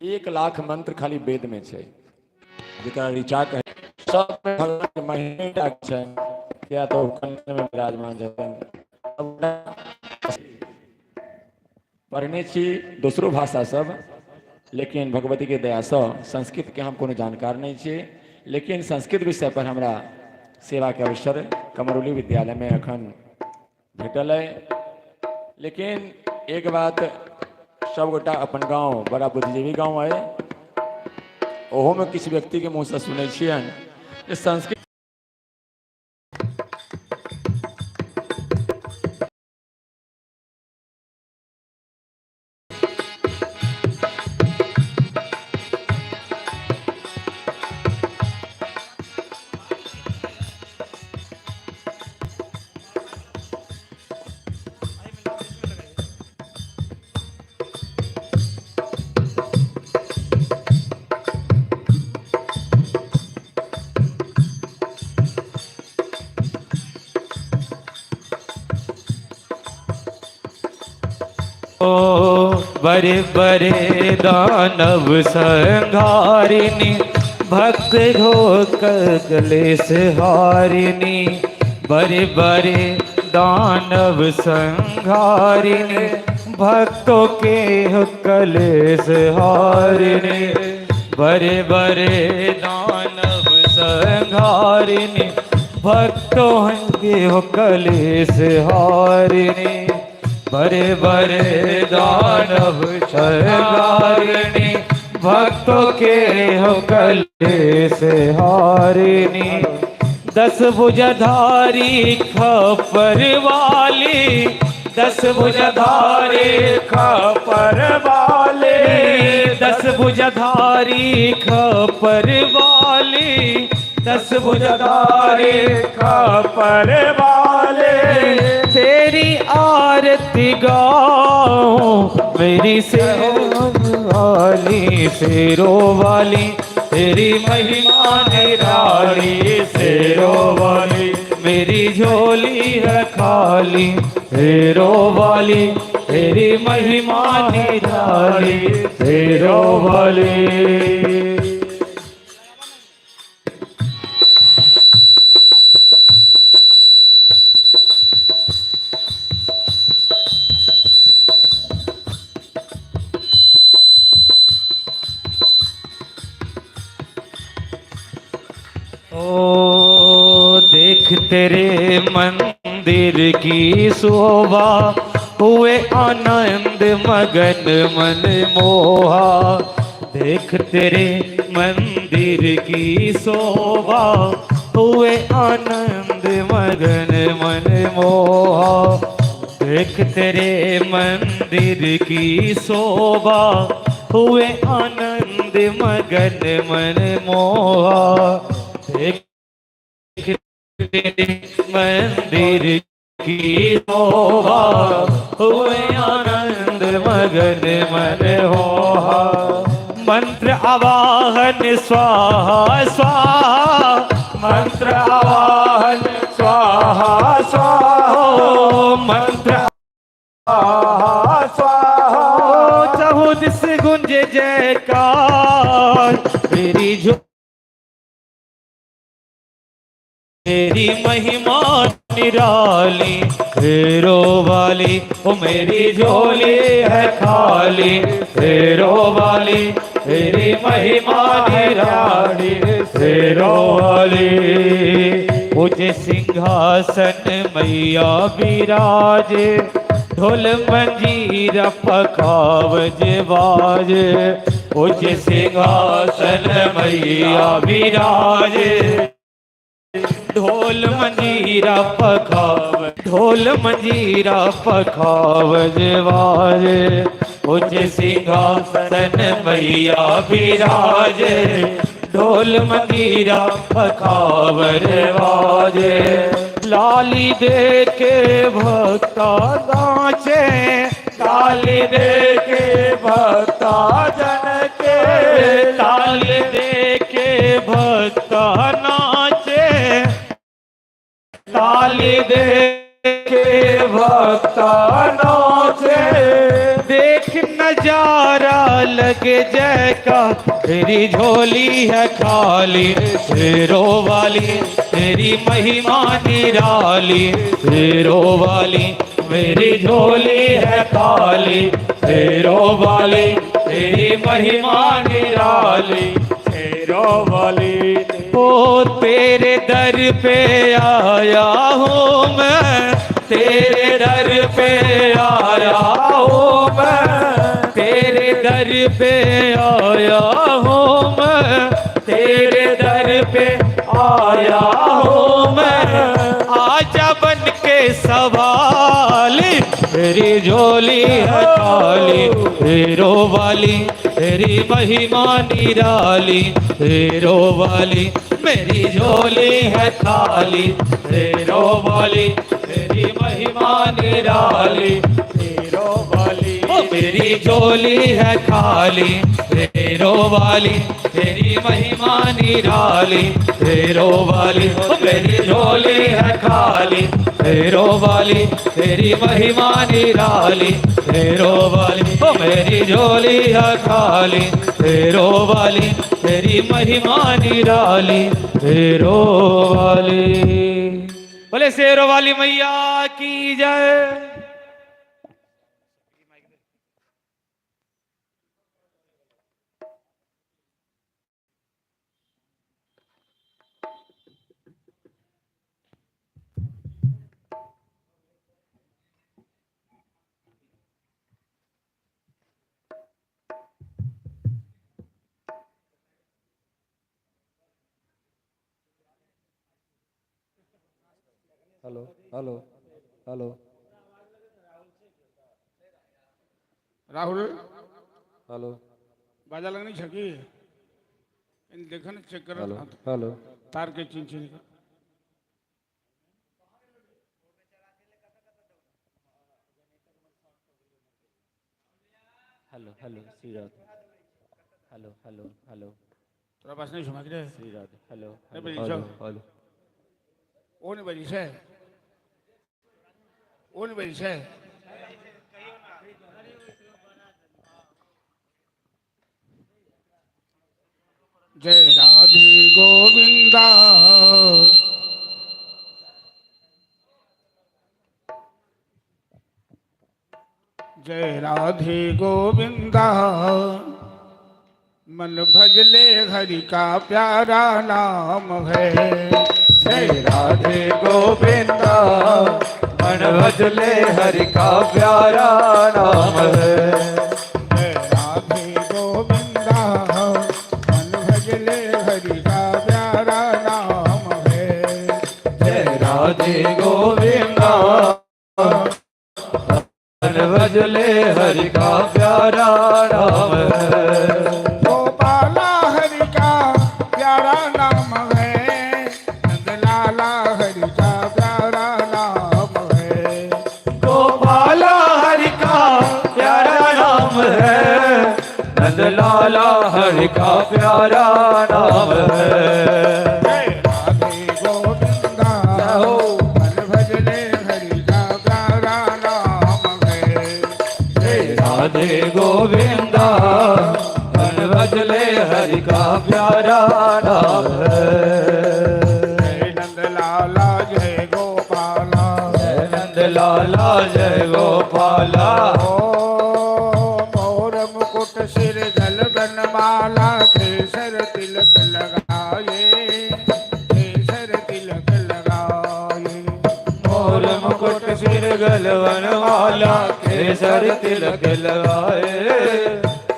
1 लाख मंत्र खाली वेद में छै, जकरा ऋचा कहै। सब भगवान के महिमा छै, किया तऽ ओ कंठ में विराजमान छथिन। पढ़ने छी दोसरो भाषा सब, लेकिन भगवती के दयासँ संस्कृत के हम कोनो जानकार नहि छी। लेकिन संस्कृत विषय पर हमरा सेवाके अवसर कमरौली विद्यालयमे एखन भेटल अइ। लेकिन एक बात, सबगोटा अपन गाँव बड़ा बुद्धिजीवी गाँव अइ, ओहोमे किछु व्यक्तिके मुँहसँ सुनै छियनि जे संस्कृत बड़े बड़े दानव संहारिणी, भक्त घोक कलेश हारिणी। बड़े बड़े दानव संहारिणी, भक्तों के कलेश हारिणी। बड़े बड़े दानव संहारिणी, भक्तों के कलेश हारिणी। बड़े बड़े दानव संहारिणी, भक्तों के हो कलेश हारिणी। दस भुजधारी खपर वाली, दस भुजधारी खपर वाले, दस भुजधारी खपर वाली, दस भुजधारी खपर वाले। तेरी आरती गाऊं मेरी शेरों वाली, शेरों वाली, तेरी महिमा निराली, शेरों वाली। मेरी झोली है खाली, शेरों वाली, तेरी महिमा निराली, शेरों वाली। ओ देख तेरे मंदिर की शोभा, हुए आनंद मगन मन मोहा। देख तेरे मंदिर की शोभा, हुए आनंद मगन मन मोहा। देख तेरे मंदिर की शोभा, हुए आनंद मगन मन मोहा। देख तेरे मंदिर की शोभा, हुए आनंद मगन मन मोहा। मंत्र आवाहन स्वाहा स्वाहा, मंत्र आवाहन स्वाहा स्वाहा, मंत्र स्वाहा स्वाहा। चहु दिस गुंज जयकार, मेरी जो मेरी महिमा निराली, शेरों वाली। ओ मेरी झोली है खाली, शेरों वाली, तेरी महिमा निराली, शेरों वाली। मुझे सिंहासन मैया विराजे, ढोल मंजीरा पखावज बाजे। मुझे सिंहासन मैया विराजे, ढोल मंजीरा पखाव, ढोल मंजीरा पखावज बाजे। मुझे सिंहासन मैया विराजे, ढोल मंजीरा पखावज बाजे। लाली दे के भक्ता नाचे, लाली दे के भक्ता जन के, लाली दे के भक्ता नाचे, लाली दे के भक्ता नाचे। देख नजारा लगे जयकार, तेरी झोली है खाली शेरों वाली, तेरी महिमा निराली शेरों वाली, मेरी झोली है खाली शेरों वाली, तेरी महिमा निराली शेरों वाली। ओ तेरे दर पे आया हूँ मैं, तेरे दर पे आया हूँ मैं, तेरे दर पे आया हूँ मैं, तेरे दर पे आया हूँ मैं, आजा बन के सवाली, तेरी झोली है खाली शेरों वाली, तेरी महिमा निराली शेरों वाली, मेरी झोली है खाली शेरों वाली, तेरी महिमा निराली शेरों वाली। ओ मेरी झोली है खाली शेरों वाली, तेरी महिमा निराली शेरों वाली, ओ मेरी झोली है खाली शेरों वाली, तेरी महिमा निराली शेरों वाली, ओ मेरी झोली है खाली शेरों वाली, तेरी महिमा निराली शेरों वाली। बोले शेरों वाली मैया की जय। Hello hello hello. Rahul. Hello. बाजा लगनी छकी इन देखन चेक कर। Hello hello. तार के चिन चिन। Hello hello Shri Radhe, hello hello hello. तोरा पास नहीं सुमा रे। श्री राधे, हेलो। नहीं बजी हेलो छो। हेलो। ओ नहीं बजी छे, ओ नहीं बजी छे। जय राधे गोविंदा, जय राधे गोविंदा, मन भजले हरि का प्यारा नाम है। जय राधे गोविंदा, मन भजले हरि का प्यारा नाम है। जय राधे गोविंदा, मन भजले हरि का प्यारा नाम है। जय राधे गोविंदा, मन भजले हरि का प्यारा नाम है। गोपाला हरि का प्यारा नाम है, नंदलाला हरि का प्यारा नाम है। गोपाला हरि का प्यारा नाम है, नंदलाला हरि का प्यारा नाम है। जय राधे गोविंदा, मन भजले हरि का प्यारा नाम है। जय राधे गोविंदा, मन भजले हरि का प्यारा नाम है। जय नंदलाला जय गोपाला, जय नंदलाला जय गोपाला। ओ मोर मुकुट सिर गल बनमाला, केसर तिलक लगाए, केसर तिलक लगाए। मोर मुकुट सिर गलवन माला, केसर तिलक लगाए,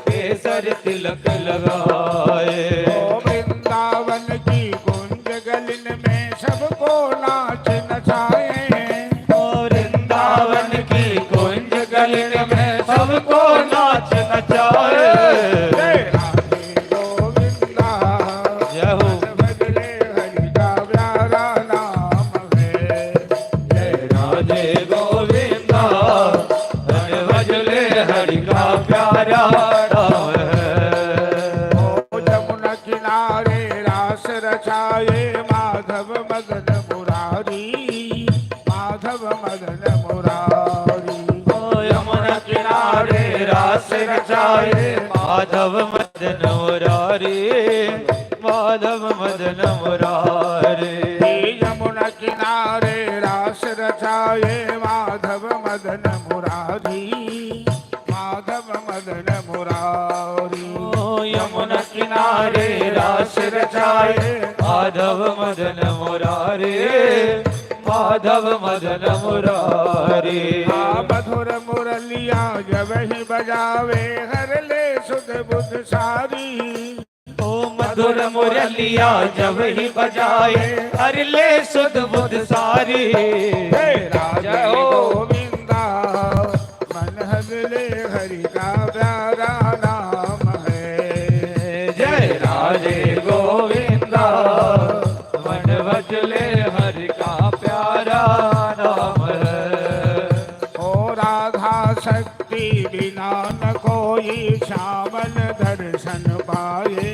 केसर तिलक लगाए। ओ वृंदावन की कुंज गलिन में सबको नाच नचाए, वृंदावन की कुंज गलिन में सबको नाच नचाए। जय राधे गोविंदा, जय हो। मन भजले हरि का प्यारा नाम है। जय राधे गोविंदा, मन भजले हरि का प्यारा नाम है। ओ जमुना किनारे मुरारी, माधव मदन मुरारी। यमुना किनारे रास रचाए माधव मदन मुरारी, माधव मदन मुरारी। यमुना किनारे रास रचाए माधव मदन मुरारी, माधव मदन मुरारी। मधुर मुरलिया जब ही बजावे, हर ले सुध बुध सारी। ओ मधुर मुरलिया जब ही बजाए, हर ले सुध बुध सारी। राधे गोविंदा, मन हजले हरि का प्यारा नाम है। जय राधे गोविंदा, मन भजले हरि का प्यारा नाम है। ओ राधा शक्ति बिना न कोई श्यामल दर्शन पाए,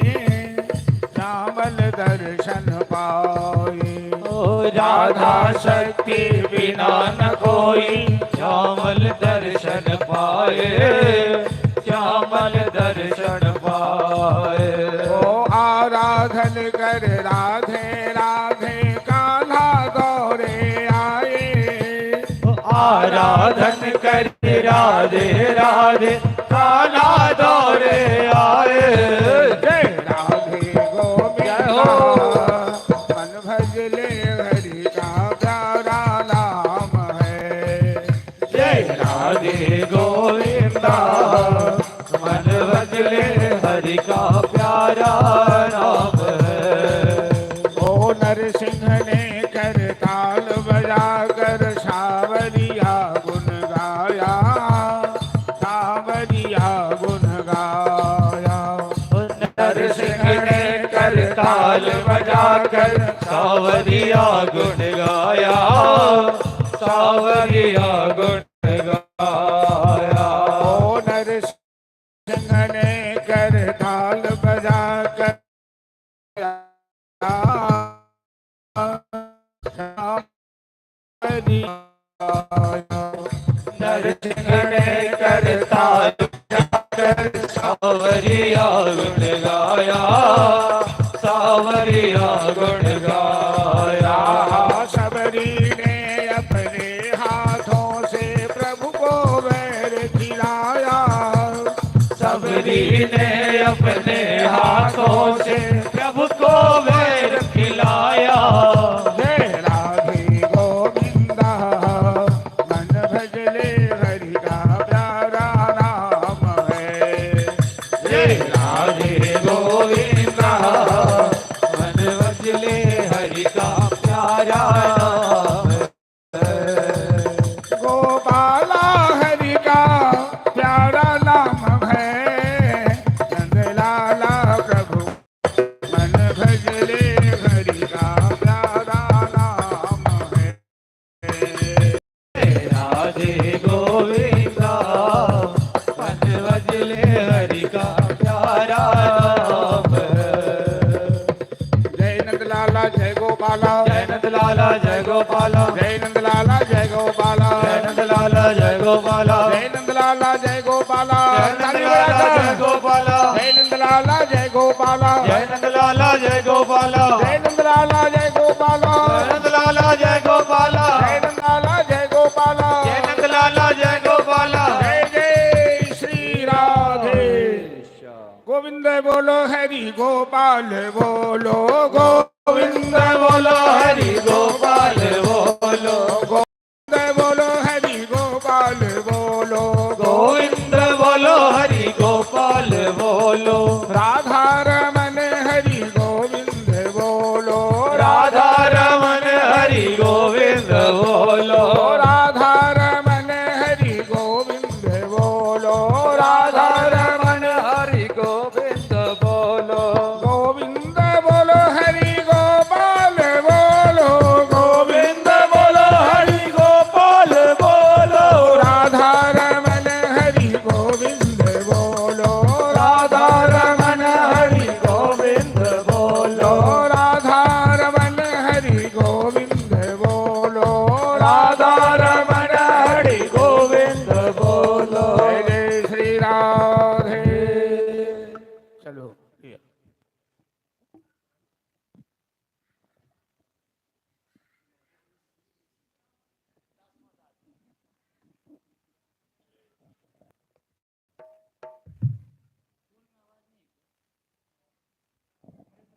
श्यामल दर्शन पाए। ओ राधा शक्ति बिना न कोई श्यामल दर्शन पाए, श्यामल दर्शन पाए। ओ आराधन कर राधे राधे कान्हा दौड़े आए। आराधन कर राधे राधे कान्हा दौड़े आए। जय राधे गोविंदा, मन भजले हरि का प्यारा नाम है। जय राधे गोविंदा, मन भजले हरि का प्यारा नाम है। ओ नरसिंह ने कर ताल बजा कर सावरिया गुण गाया, सावरिया गुण गाया। नरसिंह ने कर ताल बजा कर सावरिया गुण गाया, सावरिया गुण गाया। ओ नरसिंह ने कर ताल बजा कर सावरिया। नरसिंह ने कर ताल बजा कर सावरिया गुण गाया, सावरिया गुण गाया। सबरी ने अपने हाथों से प्रभु को बैर खिलाया। सबरी ने अपने हाथों से प्रभु को बैर खिलाया। जय राधे गोविंदा, मन भजले हरि का प्यारा नाम है। जय राधे गोविंदा, मन भजले हरि का प्यारा नाम है। गोपाला हरि का प्यारा नाम है। नंदलाला प्रभु मन भजले हरि का प्यारा नाम है। जय राधे गोविंदा, मन भजले हरि का प्यारा नाम है। जय नंदलाला जय गोपाला। जय नंदलाला जय गोपाला। जय नंदलाला जय गोपाला। जय नंदलाला जय गोपाला। जय नंदलाला जय गोपाला। जय नंदलाला जय गोपाला। जय नंदलाला जय गोपाला। जय नंदलाला जय गोपाला। जय नंदलाला जय गोपाला। जय नंदलाला जय गोपाला। जय नंदलाला जय गोपाला। जय नंदलाला जय गोपाला। जय जय श्री राधे गोविंद बोलो, हरि गोपाल बोलो, गोविंद बोलो, हरि गोपाल बोलो। गोविंद बोलो, हरि गोपाल बोलो। गोविंद बोलो, हरि गोपाल बोलो। राधा रमन हरि गोविंद बोलो। राधा रमन हरि गोविंद बोलो। राधा रमन हरि गोविंद बोलो। राधा रमन हरि गोविंद बोलो। गोविंद बोलो, हरि गोपाल बोलो। गोविंद गोविंद बोलो, हरि गोपाल बोलो। राधा रमन हरि गोविंद बोलो। राधा रमन हरि लिअ।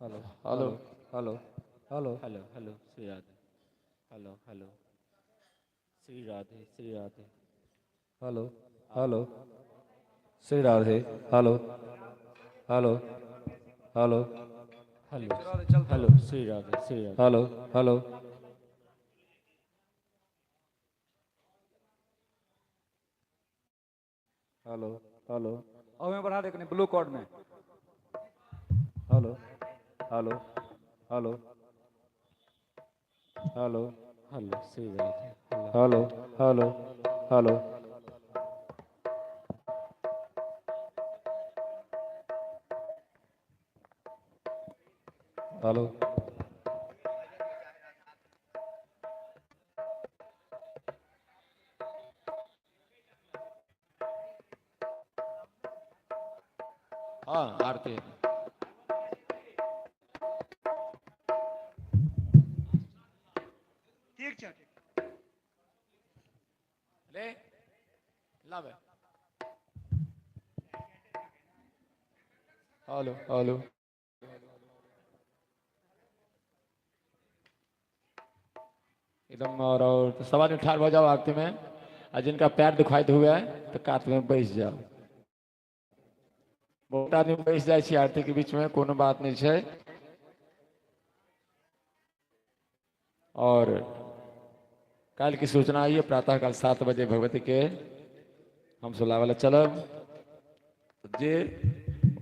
Hello. Hello. Hello. Hello. Hello hello, Shri Radhe. Hello hello, Shri Radhe, Shri Radhe. Hello hello, Shri Radhe. Hello hello hello. Hello hello, Shri Radhe, Shri Radhe. Hello hello. Hello hello. और में बढ़ा दे कनी blue cord में। Hello hello hello hello. Hello, Shri Radhe. Hello hello hello. Hello. हाँ, आरती। ठीक छै, ठीक। ले लाबे। Hello hello. एकदम। और तो सब आदमी ठाढ़ भऽ जाओ आरती में, आ जिनका पैर दुखाइत हुए तो कात में बैस जाओ। बहुत आदमी बैस जाइ छै आरती के बीच में, कोनो बात नहीं छै। और काल्हि की सूचना आई है, प्रातः काल 7 बजे भगवती के हम सब लाबे ला चलब। जे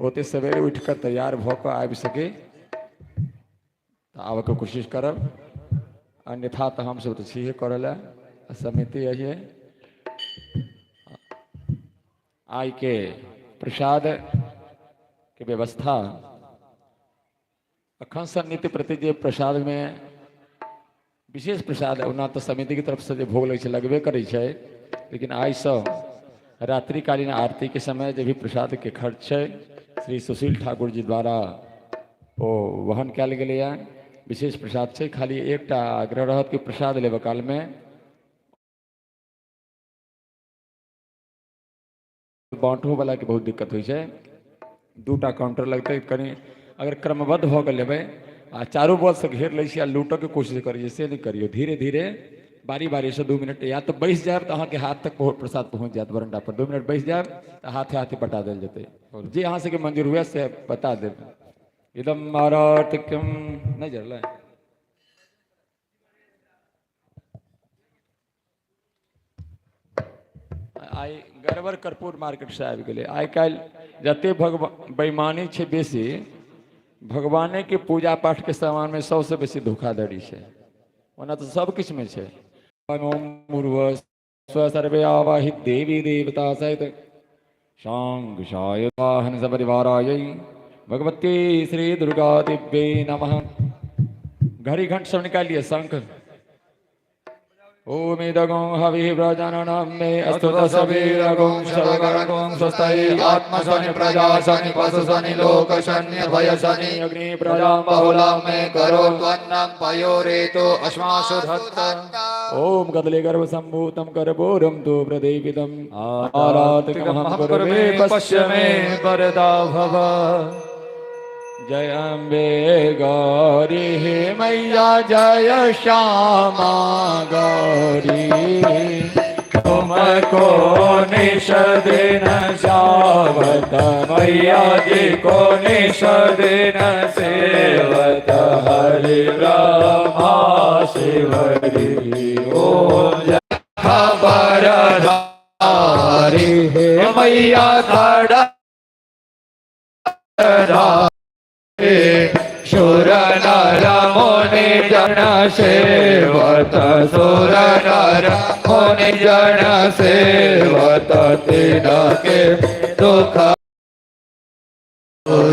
ओते सवेरे उठि कऽ तैयार भऽ कऽ आबि सके तऽ आबऽके कोशिश करब, अन्यथा तऽ हमसब तऽ छिहे करऽ लए आ समिति अहिए। आइ के प्रसाद के व्यवस्था अखन से नित्य प्रति जे प्रसाद में विशेष प्रसाद, ओना तऽ समिति के तरफ से जे भोग लगै छै लगबे करै छै, लेकिन आइसँ रात्रिकालीन आरती के समय जे भी प्रसाद के खर्च छै श्री सुशील ठाकुर जी द्वारा ओ वहन कयल गेलैए। विशेष प्रसाद छै, खाली एकटा आग्रह रहत कि प्रसाद लेबऽ काल में बाँटहो वाला के बहुत दिक्कत होइ छै। दूटा काउंटर लगतै, कनि अगर क्रमबद्ध भऽ कऽ लेबै आ चारू बगलसँ घेर लै छी आ लूटऽके कोशिश करै छी, से नहि करियौ। धीरे धीरे बारी बारीसँ 2 मिनट या तऽ बैस जायब तऽ अहाँके हाथ तक प्रसाद पहुँच जायत। बरंडा पर 2 मिनट बैस जायब तऽ हाथे हाथे बटा देल जेतै। जे अहाँ सबके मंजूर हुए से बता देब। एकदम आरतिकम नहि जरलै। आइ गड़बड़ कर्पूर मार्केट से आबि गेलै। आइ काल्हि जते भगवान बेईमानी छै बेसी, भगवाने के पूजा पाठ के सामान में सबसे बेसी धोखाधड़ी छै। ओना तऽ सब किछु में छै। ओम भूर्भुवः स्वः सर्वे आवाहित देवी देवता सहित शांग शायुधाहन सपरिवाराय भगवती श्री दुर्गा दिव्ये नमः। घड़ी घंट सब निकालिए, शंख। ओम इदगों हवि व्रजननं मे अस्तु तसवीरगों शवगणगों स्वस्तये आत्मशनि प्रजाशनि पशुशनि लोकशनि भयशनि अग्नि प्रजां बहुलां मे करो त्वन्नं पयोरेतो अश्मासु धत्त। ओम कदले गर्भ संभूतं कर्पूरं तु प्रदीपितं आरातिकमहं कुरु मे पश्य मे वरदा भव। जय अम्बे गौरी मैया, जय श्यामा गौरी। तुमको निश दिन जावत मैया जी को निश दिन सेवत हरि ब्रह्मा शिव हरि ओम। जय खबर धारी हे मैया धड़ सुर नर मुनि जन सेवत, सुर नर मुनि जन सेवत तिनके दुख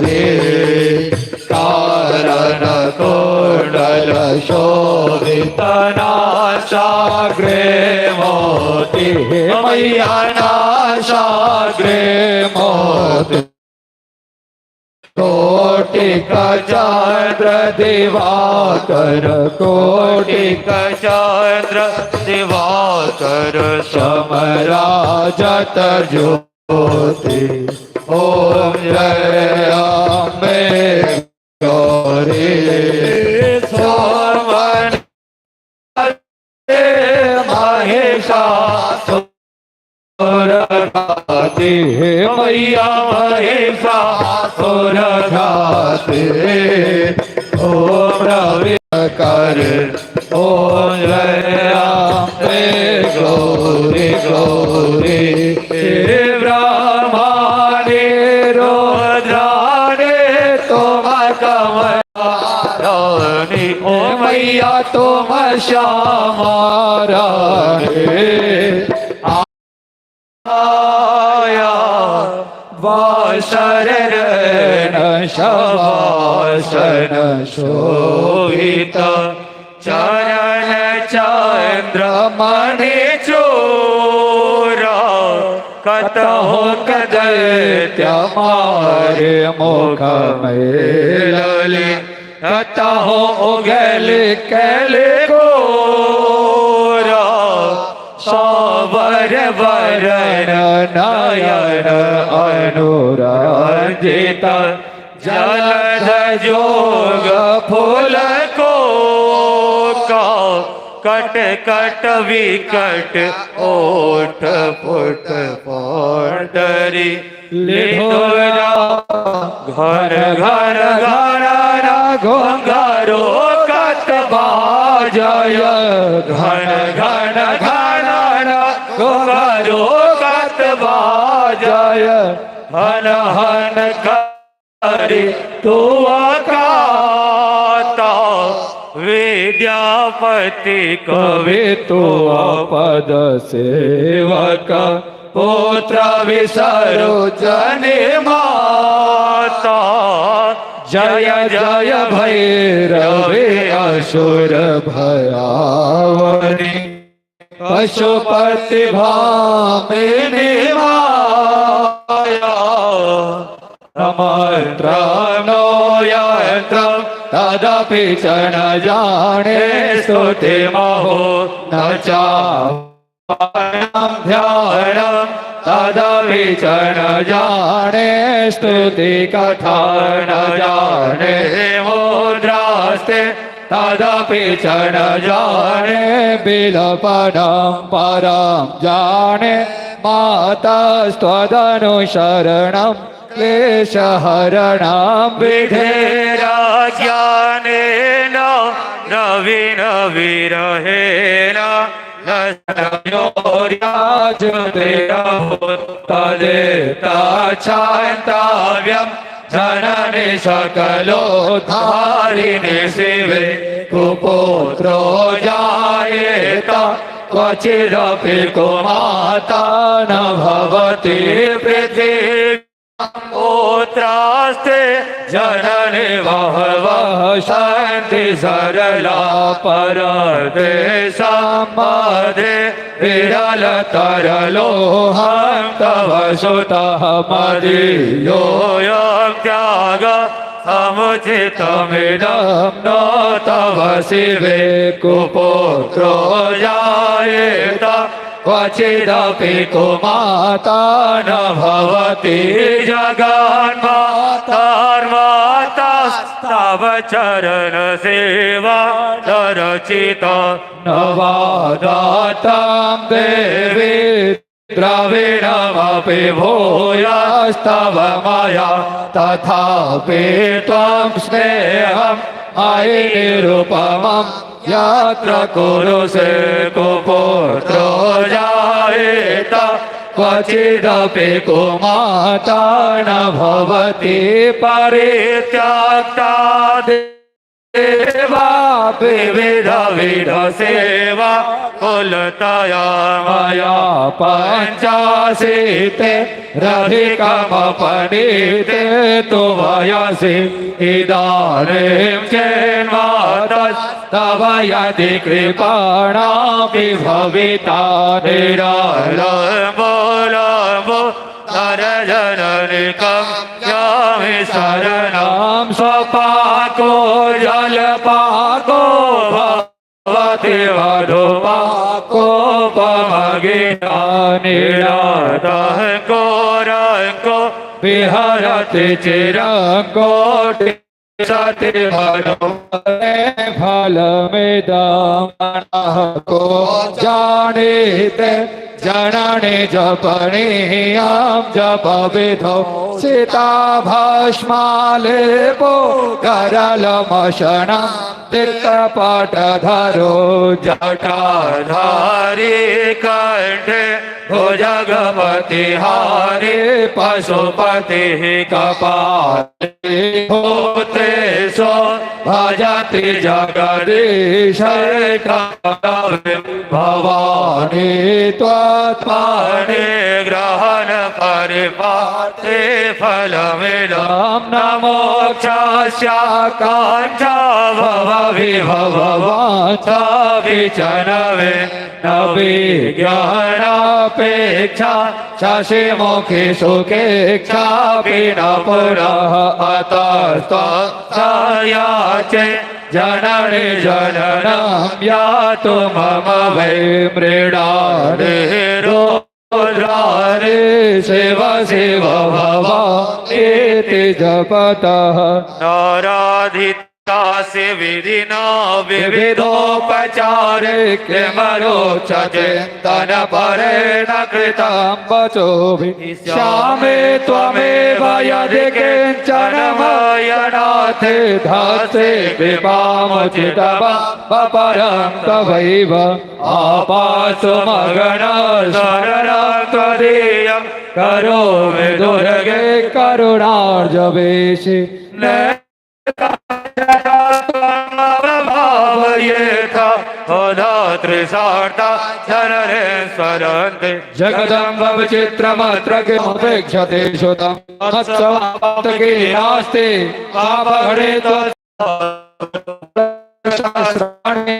रे कारण कुंडल शोभित नाशाग्रे मोती मैया नाशाग्रे मोती। तो कोटिक चंद्र दिवाकर, कोटिक चंद्र दिवाकर समराजत ज्योति। ओम जय अम्बे गौरी। सोमन महिषासुर घाती, मैया महिषासुर घाती। ओम रवि कर, ओम जय अम्बे गौरी गौरी। ब्रह्माने रुद्राने तुम कमलानी, ओ मैया तुम श्यामा रानी। आया वासर शवासन शोभित चरण चंद्र मणि चोरा, कतहो कदैत्य मारे मुख मेलली, कतहो उगल कैल गोरा। सावर वरण नयन अनुरंजित, जलध जोग फूल को का, कट कट विकट ओठ फुट पौंडरी। लिढोरा घर घर घर घोंघरो कत बाजय, घन घन घन घोंघरो कत बाजय। हन हन करे तो काता, विद्यापति कवि तो पद सेवक, पुत्र विसरो जने माता। जय जय भैरवे असुर भयावनी, पशुपति भामिनी माया। मंत्र नो यंत्र तदपि च न जाने, स्तुति महो न चापणं ध्यानं तदपि च न जाने, स्तुति कथा न जाने। मुद्रास्ते तदपि च न जाने, विलपनं परं जाने। मातस्त्वदनुशरणं क्लेशहरणं विधेरा ज्ञानेन नवीन विरहेण तदेताच्छान्ताव्यं जननि सकलोद्धारिणि शिवे। कुपुत्रो जायेत क्वचिदपि कुमाता न भवति पृथिवी। पुत्रास्ते जननि बहवः सन्ति सरला परदेशमध्ये, विरल तरलोऽहं तव सुतः मदीयोऽयं त्याग समुचितमिदं नो तव शिवे। कुपुत्रो जायेत क्वचिदपि कुमाता न भवति जगन्मातार्मातास्तव चरण सेवा रचित। नवादातं देवी द्रविणमपि भूयस्तव मया, तथापि त्वं स्नेहं मयि निरुपमं यत्र कुरुषे। कुपुत्रो जायेत क्वचिदपि कुमाता न भवति परित्यक्ता देवा विविध विध सेवा कुलतया मया पञ्चाशीते रधिकमपनीते तु वयसि। इदानीं चेन्मातस्तव यदि कृपाणापि भविता निरालम्बो लम्बो। मातर जननी यामि शरणं स्वपाको जलपाको भवति वधुपाको पमगिनानिरतः कोरको विहरति चिरकोटि सति भगवते फलमिदं को जानीते जननि जपनीयां जप विधौ सीता भस्मालेपो करलमशनं तिक्तपटधरो जटाधारी कंठे भुजगपति हारे पशुपति कपाले होते सो भजति जगदीश भवानी त्वत्पाणि ग्रहण परिपाते फलमिदं नमोक्षास्या काञ्चा भव विभव वाञ्छा विचनवे नविज्ञानापेक्षा शशिमुखि सुखेक्षापि न पुनः अतस्त्वयाचे जननि जननं यातु मम वै मृडारे रुद्रारे शिव शिव भवानीति जपतः नाराधिता से विधिना विविधोपचारे किमरोचचिन्तन परेण कृतं वचोभि श्यामे त्वमेव यदि किञ्चन मयनाथे धास्ते कृपामुचितपरं तवैव आपासुमगण शरणं त्वदीयं करोमि दुर्गे करुणार्जवेशि भावयेथ होधातृसार्ता जनरे स्वरन्ते जगदम्ब विचित्रमत्र किमपेक्षते श्रुतं मत्सवाप्तके नास्ति पापघटे त्वशास्त्राणि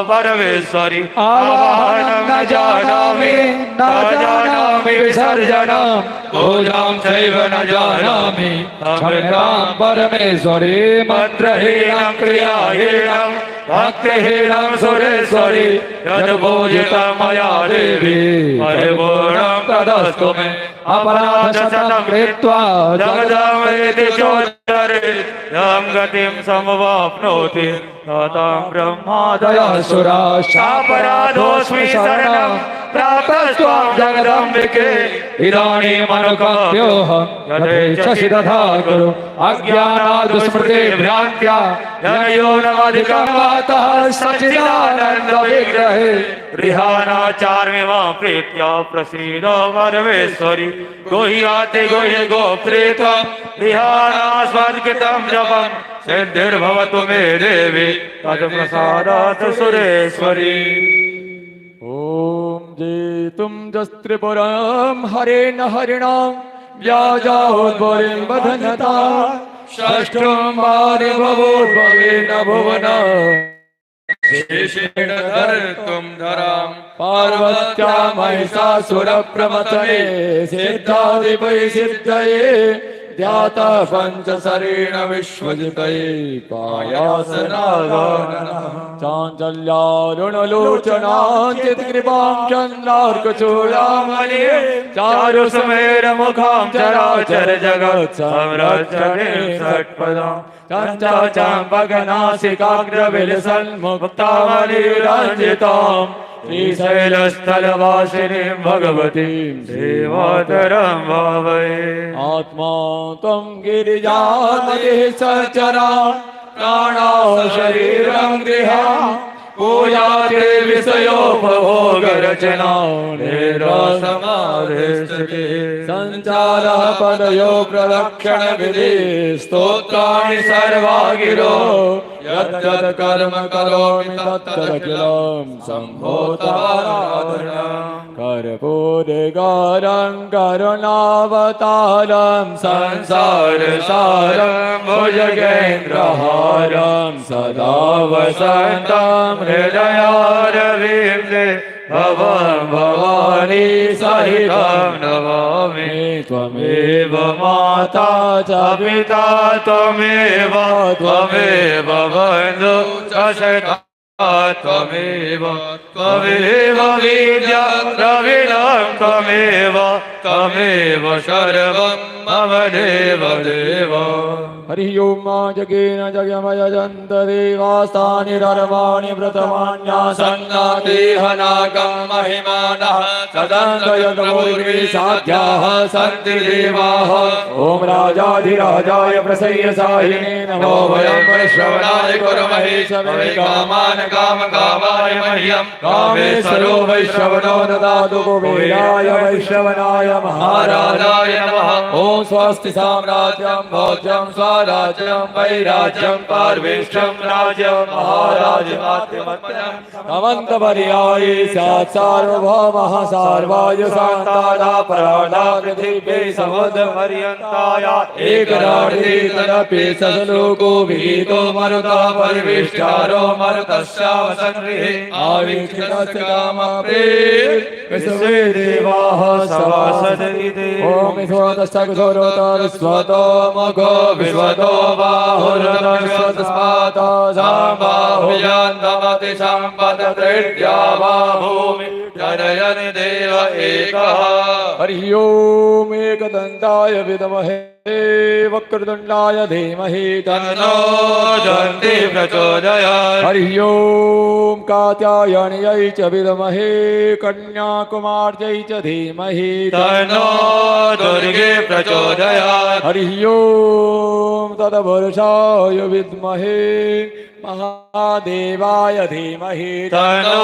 परमेश्वरी आवाहनं न जानामि न जानामि विसर्जनं पूजां चैव न जानामि क्षम्यतां परमेश्वरी मन्त्रहीनं क्रियाहीनं भक्तिहीनं सुरेश्वरी यद्पूजितं मया देवी परिपूर्णं तदस्तु मे अपराधशतं कृत्वा जगदम्बेति चोदरे यां गतिं समवाप्नोति तां ब्रह्मादयः दयासुरा शापराधोऽस्मि शरणं प्राप्तस्त्वां जगदम्बिके इदानीमनुकम्प्योऽहं यथेच्छसि तथा कुरु अज्ञानाद् स्मृते भ्रान्त्या जनयो नमधिकं वातः सच्चिदानन्दविग्रहे गृहाणाचार्मिमां प्रीत्या प्रसीद परमेश्वरि गुह्याति गुह्य गोप्रीत्वं गृहाणास्मत्कृतं जपं सिद्धिर्भवतु मे देवी तत्प्रसादात् सुरेश्वरी। ॐ जेतुं जस्त्रिपुरं हरेण हरिणां व्याजाहोद्भरिं वधनता षष्ठं वारि भवोद्भवेन भुवना शेषेण धर्तुं धरां पार्वत्या महिषासुरप्रमथने सिद्धादिपै सिद्धये ध्याता पञ्चशरेण विश्वजितये पायासनागाननः चाञ्चल्यारुणलोचनाञ्चित्कृपां चन्द्रार्कचूडामणि चारुसुमेरमुखां चराचर जगत् संरक्षणे षट्पदां चञ्चाम्बगनासिकाग्रविलसन्मुक्तामणिरञ्जितां श्रीशैलस्थलवासिनीं भगवतीं श्रीमातरं भावये। आत्मा त्वं गिरिजामतिः सचरा प्राणा शरीरं गृहं पूजा ते विषयोपभोगरचना निरासमाधिस्थितिः सञ्चारः पदयो प्रलक्षणविधि स्तोत्राणि सर्वा गिरो यद्यत् कर्म करोमि तत्तदखिलं शम्भो तवाराधनम्। कर्पूरगौरं करुणावतारं संसारसारं भुजगेन्द्रहारं सदा वसन्तं हृदयारविन्दे भवं भवानी सहितं नमामि। त्वमेव त्वमेव माता च पिता त्वमेव त्वमेव बन्धु च सखा त्वमेव त्वमेव विद्या द्रविणं त्वमेव त्वमेव सर्वं मम देव देव। हरि ओम जगेन जगमयजन्त देवास्तानि धर्माणि व्रतमान्यासन्नातिहनाकं महिमानः सदन्तयतपूर्वी साध्याः सन्ति देवाः। ॐ राजाधिराजाय प्रसय्यसाहिने नमो नमो वयं वयं परिश्रवणाय कुर्महे वै कामान् काम कामाय मह्यं कामेश्वरो वैश्रवणो ददातु कुबेराय वैश्रवणाय महाराजाय नमः। ॐ स्वस्ति साम्राज्यं भोज्यं स्वराज्यं वैराज्यं पार्वेष्ठं राज्यं महाराजमाध्यमत्यं समन्तपर्यायी स्यात् सार्वभौमः सार्वाय शान्तादा पराणा पृथिव्यै समुद्रपर्यन्ताया एकराणि तदपि सलोको विहितो मरुतः परिविष्टारो मरुतस्यावसन्निः आवीक्षितस्य कामपि विश्वे देवाः सवासदि ॐ विश्वतश्चक्षुरोत विश्वतो मुखो विश्वतो बाहुरुत विश्वतस्मात् साम्बाहुयान्तमति सम्पदत्रिद्या वा भूमि जनयन् देव एकः। हरि ओम एकदन्ताय विद्महे वक्रतुण्डाय धीमहि तन्नो दन्ति प्रचोदयात्। हरि ओम कात्यायन्यै च विद्महे कन्याकुमार्यै च धीमहि तन्नो दुर्गे प्रचोदयात्। हरि ओम तत्पुरुषाय विद्महे महादेवाय धीमहि तन्नो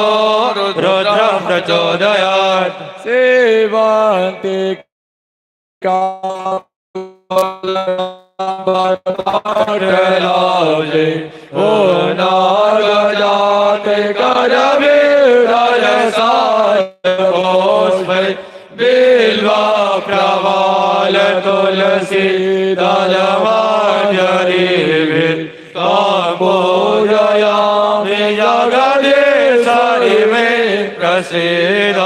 रुद्रः प्रचोदयात्। सेवन्ते लाजे ओ नागजाते करवीरसाय बिल्वा प्रवाल तुलसी दलमाजरी पूजयामि जगदीश्वरि मे प्रसीद।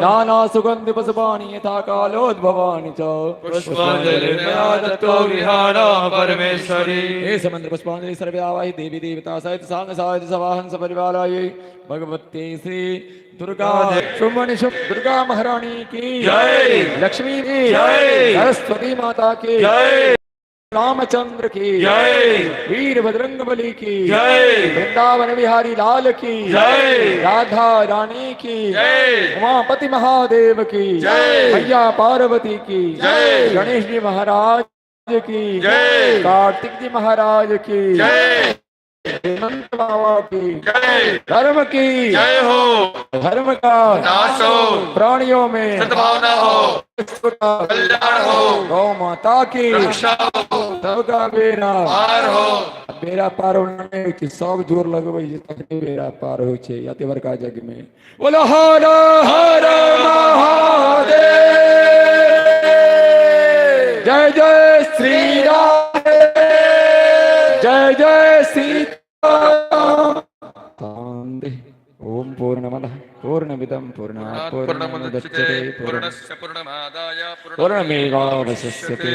नाना सुगंधि पुष्पाणि यथा कालोद्भवानि च पुष्पाञ्जलिं मया दत्तो गृहाण परमेश्वरी। हे समंत्र पुष्पांजलि सर्वे आवाहि देवी देवता सहित सांग साहित सवाहन सपरिवाराय भगवती श्री दुर्गा शुभमणि शुभ दुर्गा महारानी की जय। लक्ष्मी की जय। सरस्वती माता की जय। रामचंद्र की जय। वीर बजरंग बली की जय। वृंदावन बिहारी लाल की जय। राधा रानी की जय। उमापति महादेव की जय। मैया पार्वती की जय। गणेश जी महाराज की जय। कार्तिक जी महाराज की जय। हेमंत बाबा की जय। धर्म की जय हो। धर्म का नाश हो। प्राणियों में सद्भावना हो। विश्व का कल्याण हो। गौ माता की रक्षा हो। सबका बेड़ा पार हो। बेड़ा पार होना नहि होइ छै, सब जोर लगबै छै तखने बेड़ा पार होइ छै एते बड़का जग में। बोलो हर हर महादेव, जय जय श्री राम, जय जय सीता। ओम पूर्णमदः पूर्णमिदं पूर्णात् पूर्णमुदच्यते पूर्णस्य पूर्णमादाय पूर्णमेवावशिष्यते।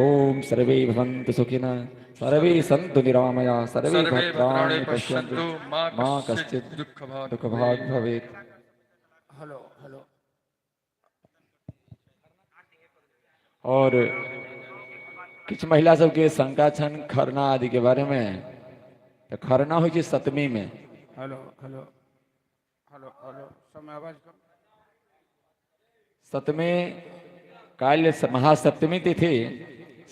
ओम सर्वे भवन्तु सुखिनः, सर्वे सन्तु निरामया, सर्वे सर्वे भद्राणि भद्राणि पश्यन्तु, पश्यन्तु, मा मा कश्चित् कश्चित् दुःखभाग् दुःखभाग् भवेत्। हेलो हेलो और किछु महिला सबके शंका छनि खरना आदि के बारे में, तऽ खरना होइ छै सप्तमी में। हेलो हेलो हेलो हेलो समय आवाज कम। सप्तमी काल्हि महासप्तमी तिथि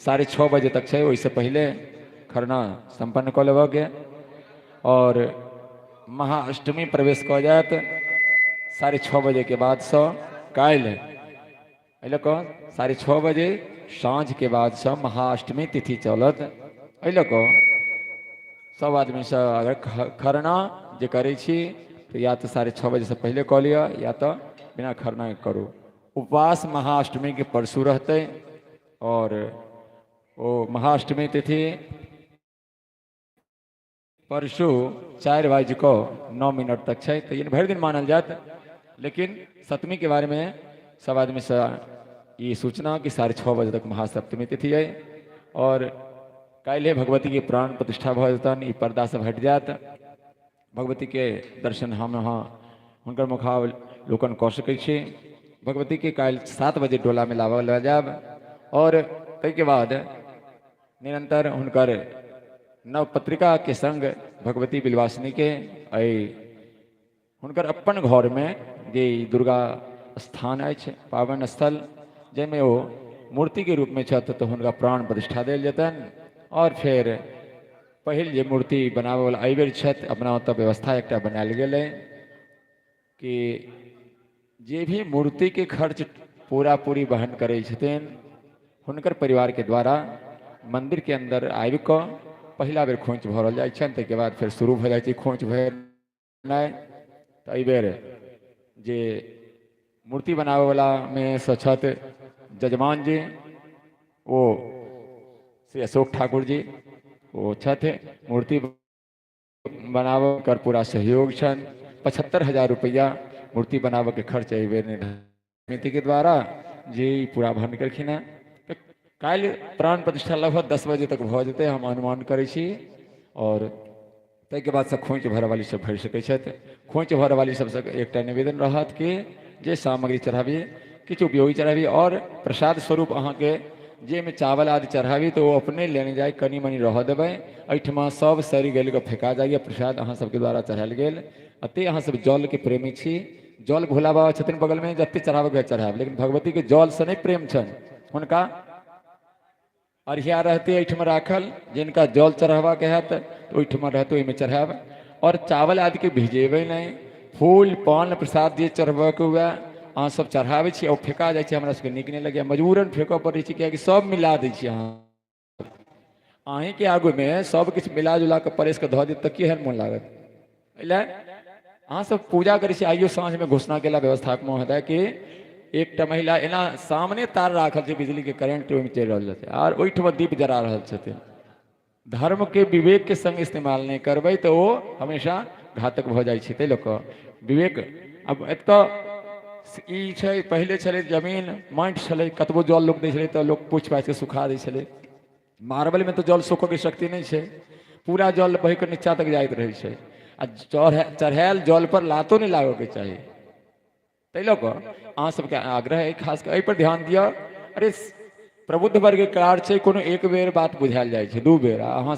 6:30 बजे तक छै, ओहिसँ पहिले खरना सम्पन्न कऽ लेबऽके और महाअष्टमी प्रवेश कऽ जायत 6:30 बजे के बादसँ काल्हि, एहि लऽ कऽ 6:30 बजे साँझ के बादसँ महाअष्टमी तिथि चलत। एहि लऽ कऽ सब आदमीसँ अगर खरना जे करै छी तऽ या तऽ 6:30 बजेसँ पहिले कऽ लिअ या तऽ बिना खरना के करू। उपवास महाअष्टमी के परसू रहतै और ओ महाअष्टमी तिथि परसू 4:09 तक छै, तऽ ई भरि दिन मानल जायत। लेकिन सप्तमी के बारे में सब आदमीसँ ई सूचना कि 6:30 बजे तक महासप्तमी तिथि अइ और काल्हि भगवती के प्राण प्रतिष्ठा भऽ जेतनि, ई पर्दा सब हटि जायत, भगवती के दर्शन हम अहाँ हुनकर मुखावलोकन कऽ सकै छी। भगवती के काल्हि 7 बजे डोला में लाबऽ लऽ जायब और ताहिके बाद निरंतर हुनकर नवपत्रिका के संग भगवती बिलवासिनी के एहि हुनकर अपन घर में जे दुर्गा स्थान अछि पावन स्थल जाहिमे ओ मूर्ति के रूप में छथि तऽ हुनका प्राण प्रतिष्ठा देल जेतनि। और फेर पहिल जे मूर्ति बनाबऽवला एहिबेर छथि, अपना ओतऽ व्यवस्था एकटा बनायल गेलै कि जे भी मूर्ति के खर्च पूरा पूरी वहन करै छथिन हुनकर परिवार के द्वारा मंदिर के अंदर आबि कऽ पहिला बेर खोंच भरल जाइ छनि, ताहिके बाद फेर शुरू भऽ जाइ छै खोंच भरनाइ। तऽ एहिबेर जे मूर्ति बनाबऽवला मे सँ छथि जजमान जी, ओ श्री अशोक ठाकुर जी ओ छथि, मूर्ति बनाबऽ कर पूरा सहयोग छनि। 75,000 रुपैआ मूर्ति बनाबऽके खर्च एहिबेर समिति के द्वारा जे ई पूरा भरन केलखिन हेँ। तऽ काल्हि प्राण प्रतिष्ठा लगभग 10 बजे तक भऽ जेतै हम अनुमान करै छी। और ताहिके बाद सब खोँइछ भरऽवाली सब भरि सकै छथि। खोँइछ भरऽवाली सबसँ एकटा निवेदन रहत कि जे सामग्री चढ़ाबी किछु उपयोगी चढ़ाबी और प्रसाद स्वरूप अहाँके जाहिमे चावल आदि चढ़ाबी तऽ ओ अपने लेने जाय, कनि मनि रहऽ देबै। एहिठमा सब सड़ि गलि कऽ फेका जाइए प्रसाद अहाँ सबके द्वारा चढ़ायल गेल। एते अहाँ सब जलके प्रेमी छी, जल भोला बाबा छथिन बगलमे, जते चढ़ाबऽके चढ़ायब, लेकिन भगवतीके जलसँ नहि प्रेम छनि हुनका। अरिया रहतै एहिठमा राखल, जिनका जल चढ़ेबाक हैत तऽ ओहिठमा रहतै, ओहिमे चढ़ायब। आओर चावल आदिके भिजेबै नहि, फूल पान प्रसाद जे चढ़बऽके हुए अहाँ सब चढ़ाबै छी, ओ फेका जाइ छै, हमरा सबके नीक नहि लगैए, मजबूरन फेकऽ पड़ै छै, कियाकि सब मिला दै छी अहाँ। अहीँके आगूमे सब किछु मिला जुला कऽ परसि कऽ धऽ देत तऽ केहन मोन लागत। एहि लए अहाँ सब पूजा करै छी। आइयो साँझमे घोषणा केला व्यवस्थापक महोदय कि एकटा महिला एना सामने तार राखल छै बिजलीके करेंट ओहिमे चलि रहल छै आर ओहिठमा दीप जरा रहल छथिन। धर्मके विवेकके संग इस्तेमाल नहि करबै तऽ ओ हमेशा घातक भऽ जाइ छै। ताहि लऽ कऽ विवेक आब एतऽ ई छै, पहिले छलै जमीन माटि छलै, कतबो जल लोक दै छलै तऽ लोक पोछि पाछि कऽ सुखा दै छलै। मार्बलमे तऽ जल सोखऽके शक्ति नहि छै, पूरा जल बहि कऽ नीचा तक जाइत रहै छै आ चढ़ायल जल पर लातो नहि लागऽके चाही। ताहि लऽ कऽ अहाँ सबके आग्रह अइ खास कऽ एहिपर ध्यान दिअ। अरे प्रबुद्ध वर्गके कार्य छै, कोनो एक बेर बात बुझायल जाइ छै, दू बेर आ अहाँ